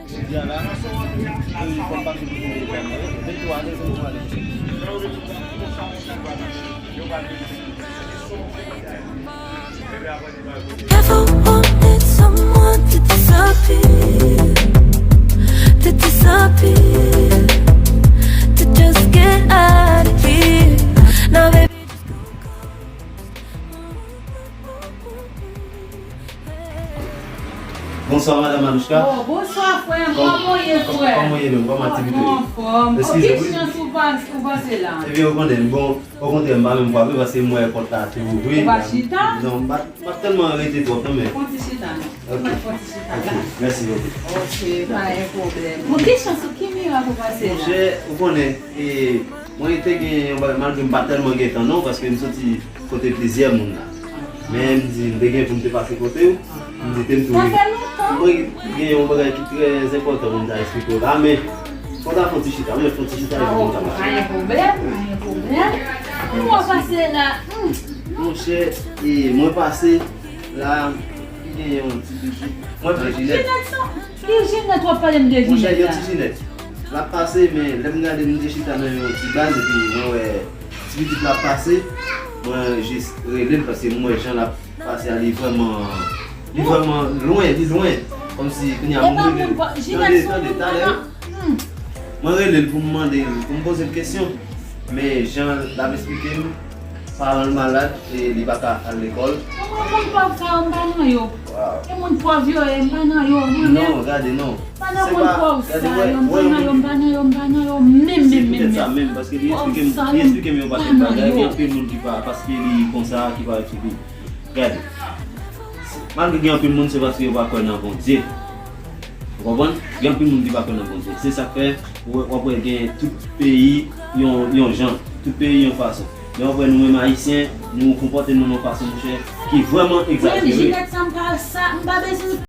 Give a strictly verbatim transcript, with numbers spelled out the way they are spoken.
Jodi a la, e fò m pase pou vennntwa ane, vennntwa ane. Ever wanted someone to disappear, to disappear, to just get out of here? Now, baby, just go, go. Bonswa madanm Anouchka. Oh, bonswa frè m, kòman w ye frè? Kòman w ye menm? Kòman aktivite yo? Mwen anfòm. Eskize Ki wi. Chans ou pa- ou pase la? Ebyen ou konnen m bon. Okontrè, m pa menm frape paske m wè pòt la tou ouvri. Ou pa chita? Non, m pa m pa tèlman rete twòp non men. Fon ti chita non. Ok. Mwen fon ti chita la. Ok, mèsi bokou. Ok, pa gen pwoblèm. Bon, ki chans ou, ki mirak ou pase la? Monchè, ou konnen, e, mwen te gen yon bagay, malgre m pa tèlman gen tan non, paske m soti kote plizyè moun la. Men m di, m te gen pou m te pase kote yo, m di te m tou. Sa fè lontan. Mwen gen yon bagay ki trè enpòtan pou m ta eksplike w la, men fò ta fon ti chita, mwen fon ti chita epi pou m ta pale. Pa gen pwoblèm, pa gen pwoblèm. Ou wè pase la. Hmm. Monchè, e, mwen pase la, ki gen yon ti pitit. Mwen pran Jinèt. Jinèt sa? Ki Jinèt w ap pale m de Monchè, Jinèt yon la? ti Jinèt. L ap pase, men lè m gade m te chita nan yon ti baz, epi mwen wè ti pitit la ap pase, mwen jis rele l paske m wè jan l ap pase a, li vrèman, li vrèman lwen, li lwen. Kòmsi kounye a E pa mwen moun pa, tande, Jinèt se tande, yon talè. moun. Hmm. Mwen rele l pou m mande l, pou m poze l kesyon. Men jan l ap eksplike m, paran l malad e li pa ka al lekòl. Mwen moun pòv sa yo, m pa nan yo. Waw. E moun pòv yo ye, m pa nan yo. Mwen menm, Non, gade non. pa nan Se moun pa, pòv sa gade, wè, yo, m pa wè, nan yo, m pa nan yo, m pa nan yo, menm, Se menm, menm, poutèt sa menm. menm, paske li Pòv eksplike m, sa li yo, eksplike m yon pakèt m pa nan bagay, yo. gen anpil moun ki pa, paske li konsa, ki pa eksplike. Gade. Malgre gen anpil moun, se paske yo pa kwè nan Bondye. Ou konprann? Gen anpil moun ki pa kwè nan Bondye. Se sa k fè, w ap wè gen tout peyi yon, yon jan, tout peyi yon fason. Men w ap wè nou menm Ayisyen, nou konpòte nou nan yon fason, monchè, ki vrèman Mwen, egzajere. Jinèt sa, m pa sa, m pa bezwen